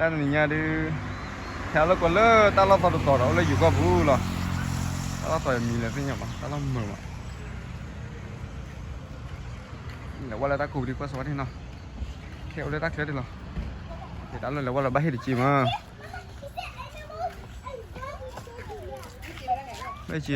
တၢ်နံၤညါဒုး ဟဲလၢကွၢ်လၢတၢ်လီၢ်သီတတီၤဒီး အိၣ်လၢယိၤကီၢ်ပူၤလီၤ. တၢ်လီၢ်သီအမံၤလၢသ့ၣ်ညါမး တၢ်လီၢ်မုာ်မး. လဲၤဝဲလၢတၢ်ကူပူၤဒံးကွၢ်စဝါန့ၣ်နီၤ. ခဲအိၣ်လၢတၢ်ချၢဒံးလီၤ. ယတၢ်လီၢ်လဲၤဝဲလီၤဘၣ်ဟ့ၣ်တက့ၢ်မး. ဘၣ်ဟ့ၣ်က့ၤ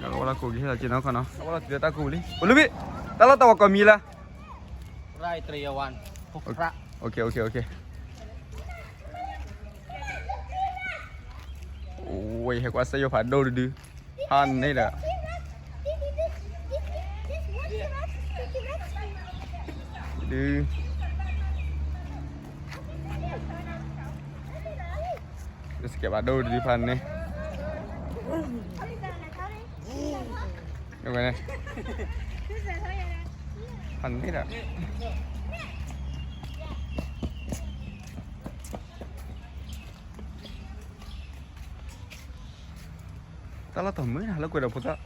ဝဲလၢကူက့ၤဟ့ၣ်လီၤက့ၤနီၤခီနီၤ. ဝဲလီၤတုၤလၢတၢ်ကူပူၤလံ ပလူဘံၣ် တၢ်လီၢ်တဝီကိးမံၤလၢ ဝဲဟဲကွၢ်စဲယိၤဖးဒိၣ်တဒု ဖးန့ၣ်ဒီး ဒုး စကဲးဖးဒိၣ်တဒု ဖးန့ၣ် ဖးန့ၣ်ဒီး တၢ်လီၢ်တမုာ်နၤ လၢကွဲးဒီးဖိသၣ်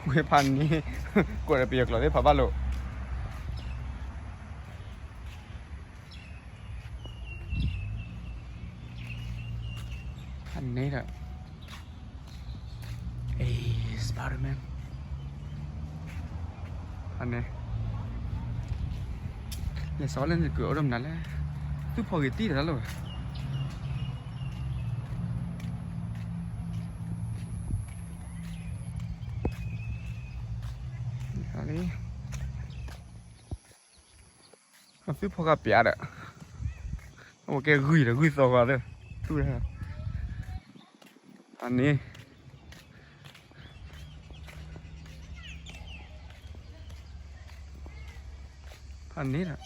ဝဲဖးန့ၣ် ကွဲးဒီးပယီၤကျိာ်သ့ၣ်ဖးဘၣ်လိာ် ဖးန့ၣ်ဒီး Spider-Man ဖးန့ၣ် လဲၤစီၤလၢနကုၤအိၣ်ဒီးမနုၤလဲၣ် သူၣ်ဖီဂ့ၤတံၢ်ဒီးတၢ်လီၢ်ဝဲ အသုဖီဂၤပျးဒီး အဝဲကဲဂုၢ်ဒီးဂုၢ်သီဂီၤသၢ သူၣ် ဖးန့ၣ် ဖးန့ၣ်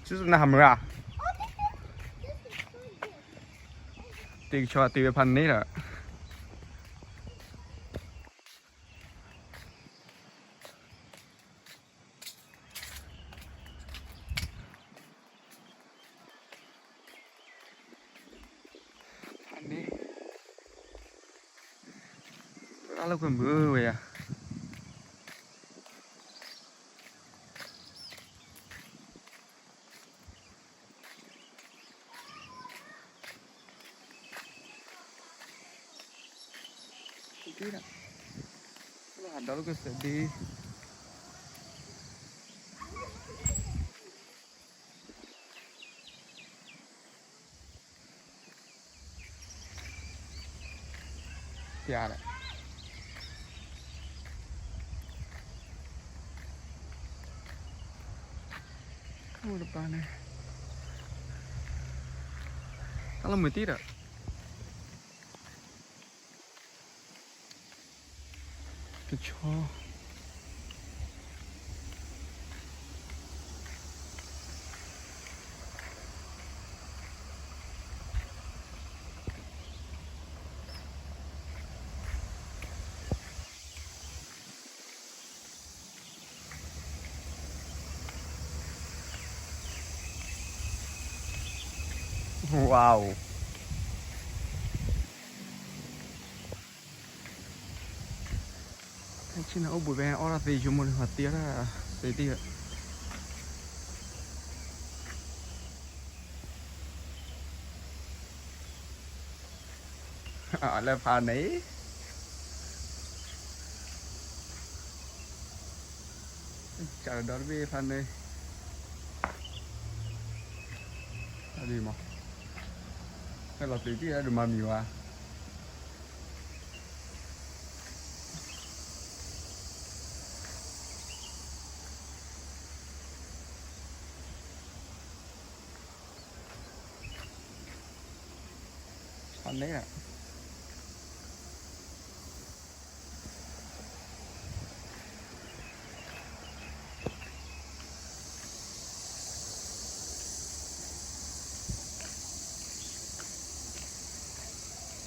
ဒီး စုနဟးမုာ်ဧါ တ့ကဆီတ့ဝဲဖးန့ၣ်ဒီး ဖးန့ၣ် တၢ်လီၢ်ကွဲမုာ်ဝဲယၤ ဒီးလၢကစဲးဒ့ ပျးဒီး အိၣ်တပၤန့ၣ် တၢ်လီၢ်မုာ်တံၢ်ဒီး ကဆီ Wow. ဆ့ၣ်နီၤအိၣ်ဘှံးဖဲအီၣ်တၢ်သ့ယဆိကမိၣ်လၢဟီတ့အီၣ်တၢ်သ့တ့ၢ် လၢဖးန့ၣ် စးဒီတဘ့ၣ်ဖးန့ၣ် အဒ်မး ဖဲလီၤတုၤတံၢ်အဒိးမၤမံၤဝဲ ဖးန့ၣ်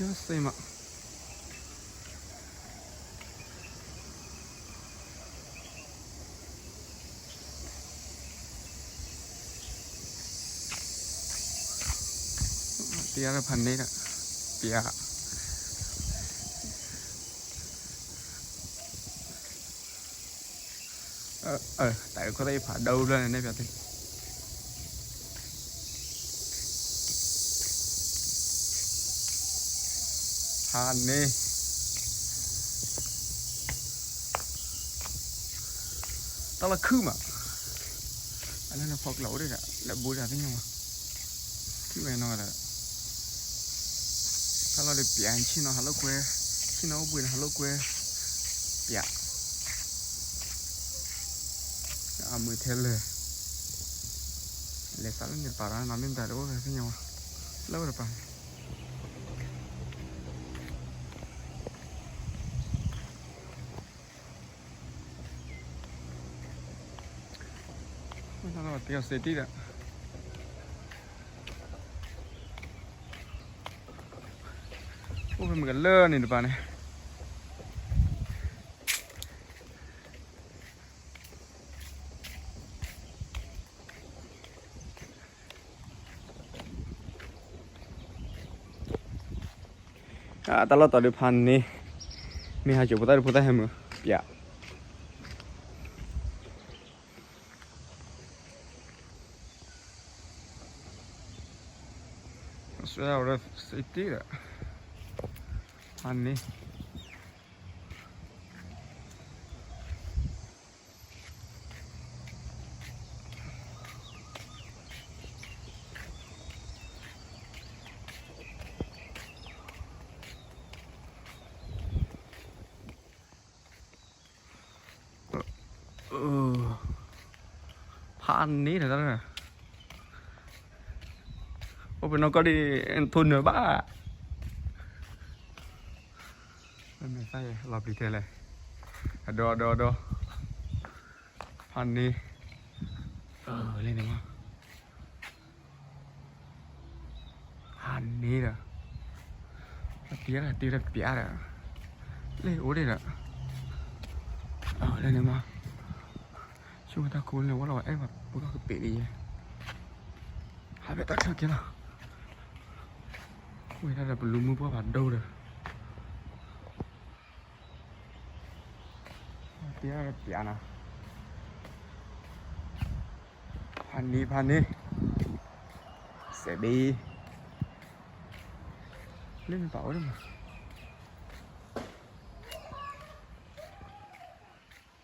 ယစ့မး တ့အါလၢဖးန့ၣ်ဒီး ပျး, တၢ်အုၣ်ခီၣ်သ့ၣ်ဖးဒိၣ်ဘျီန့ၣ် နဲၣ်ပျးသ့ၣ်, ဖးန့ၢ် တၢ်လီၢ်ခုၣ်မး, အလၢနဖီကျီအိၣ်ဒံးဒီး လၢဘူးဒၣ်သ့ၣ်ညါမး, ခုၣ်ဝဲနီၤဒီး တၢ်လီၢ်ဒ်ပျးဆ့ၣ်နီၤဟးလိာ်ကွဲ, ဆ့ၣ်နီၤအိၣ်ဘှံးန့ၣ်ဟးလိာ်ကွဲ, ပျး, အမုာ်ထဲလၢာ်, လဲၤစးလၢန့ၣ်တပၤဒီး နီၢ်မ့ၢ်မတၤတအိၣ်သ့ၣ်ညါမး, လၢဝဲတပၤန့ၣ် တ့အီၤစ့တံၢ်ဒီး အိၣ်ဖဲမ့ၢ်ကလၢန့ၣ်တပၤန့ၣ် တၢ်လီၢ်တီၤဒုးဖးန့ၢ်, မ့ၢ်ဟးကၠိဖိသၣ်ဒုးဖိသၣ်ဟဲမုာ်, ပျး, စ့တံၢ်ဒီး ဖးန့ၢ် ဖးန့ၢ်ဒီးတၢ်, အိၣ်ပနီၢ်ကီၢ်ဒ် ထိၣ်နၢၤဘၣ်, မ့ၢ်သၣ်လီၤပျံၤထဲလဲၣ်, အဒီအဒီအဒီ, ဖးန့ၢ်, လၢန့ၣ်မး ဖးန့ၢ်ဒီး, အတံၤဒီးတံၤဒီးပျးဒီး, လၢအိၣ်ဒံးဒီး, လၢန့ၣ်မး, ဆိကမိၣ်တၢ်ခိန့ၣ် ဝဲလီၤဝဲအဲၣ်ဘၣ်ပူၤထီၣ်ကပ့းလံယဲ, ဟးဖဲတၢ်ချၢကဲလီၤ, ဝဲဒၣ်ဒီးပလူၤမုၢ်ပှၢ်ဖးဒိၣ်ဒီး တံၤဒီးပျးနီၤ, ဖးန့ၢ်ဖးန့ၢ်, စဲးဘ့, လၢန့ၣ်ပာ်အိၣ်ဒံးမး,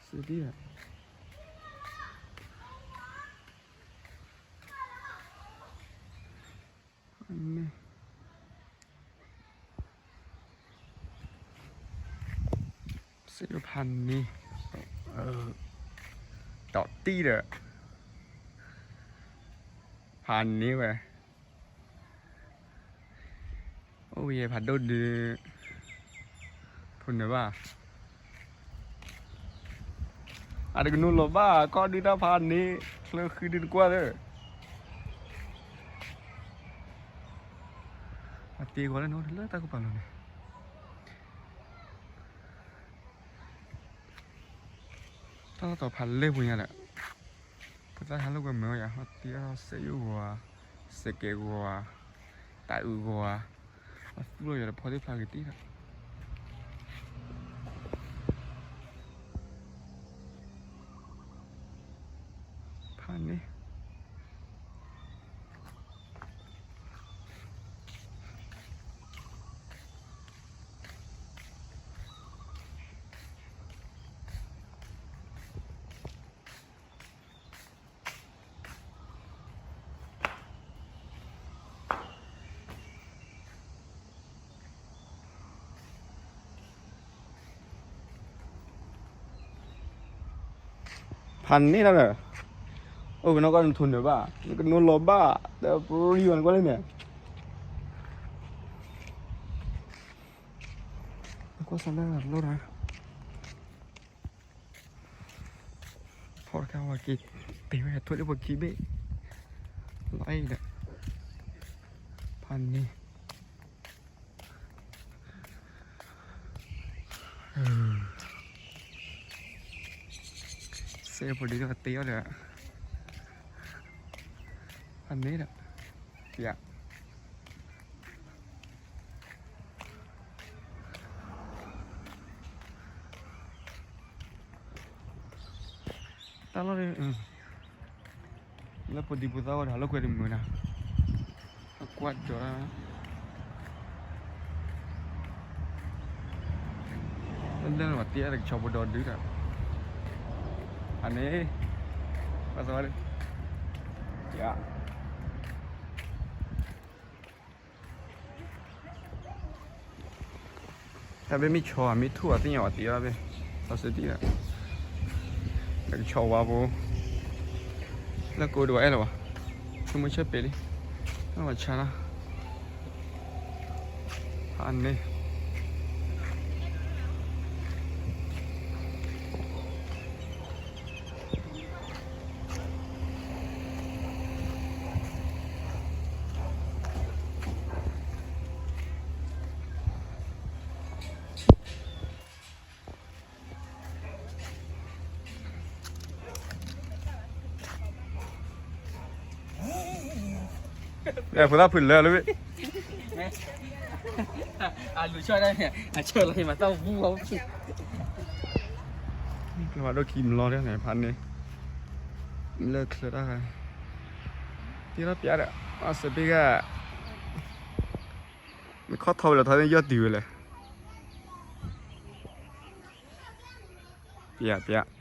စ့တံၢ်ဒီး န့ၣ်, စ့ဖးန့ၢ်, တီၤတံၢ်ဒီး, ဖးန့ၢ်ဝဲ, အိၣ်ဝဲယဲဖးဒိၣ်ဒုး, ထိၣ်နၢၤဘၣ် အတကနိလီၤဘၣ် ကီၢ်ဒုတၢ်ဖးန့ၣ် ချၢဃံဒုတကွၢ်သၢ, အတ့ဂီၤလၢနအိၣ်လၢတၢ်ကပၤလီၤန့ၣ်, တၢ်လီၢ်တီၤဖးလဲၢ်ပူၤညါဒီး, ဖိသၣ်ဟဲလိာ်ကွဲမုာ်ဝဲယၤ တ့အီၤစဲးယိၣ်ဂီၤ, စဲးကဲးဂီၤ, တၢ်အုးဂီၤ, အသူၣ်လီၤယၤဒီးဖီသ့ၣ်ဖျါက့ၤတ့ၢ်ဒီး ဖးန့ၢ်, ဖးန့ၢ်လီၤဒီး, အိၣ်ကနီၢ်ကီၢ်နထိၣ်နၢၤဘၣ် နကနိလီၤဘၣ် ဒီးပရံဝဲနကွၢ်လၢန့ၣ်, ကွၢ်စးလၢလီၤဒီး ဖီတခါဝဲက့ၤ ပ့ၤဝဲထိၣ်လၢပှၤခံဘ့ၣ် လီၤအဲၣ်ဒီး ဖးန့ၢ် စဲးဖိဒ်တၢ်တ့အီၤဒီး ဖးန့ၢ်ဒီး ယၤ တ တၢ်လီၢ်, လၢဖိဒံဖိသၣ်ဝဲဒီး ဟးလိာ်ကွဲတမုာ်နၤ, အကွၢ်ကၠီၤတၢ်, လၢလၢပှၤတ့အါတကဆီဖိဒီဒုဒီး, အန့ၣ်, ဘၣ်သဝဲ, ယ တၢ်ဘ့ၣ်မ့ၢ်ဆီဧါ မ့ၢ်ထူၣ်ဧါ သ့ၣ်ညါဝဲတ့အါဘ့ၣ်, လီၤစ့တံၢ်ဒီး, တကဆီဝါဖိ, လၢကိးဒိးအဲၣ်လၢၤဘၣ်, ဆိကမိၣ်ဆၢပ့ၤလံ, တၢ်ဘၣ်ဆါလီၤ, အန့ၣ် ဖိသၣ်ဖုးလၢလၢ, အလူၤဆီဒၣ်န့ၣ် အဆီလီၤမၤတၢ်ဝူဝဲ, ကျိၤမၤဒိၣ်ခံမလီၤဒၣ်န့ၣ် ဖးန့ၣ်, လၢချၢတၢ်ဂၤ, တ့ထီၣ်ပျးဒီး, အစဘ့ၣ်ဂၤ, မ့ၢ်ခီၣ်ထီဝဲလၢထီန့ၣ်ယီၢ်တုၤဝဲလဲၣ်, ပျးပျး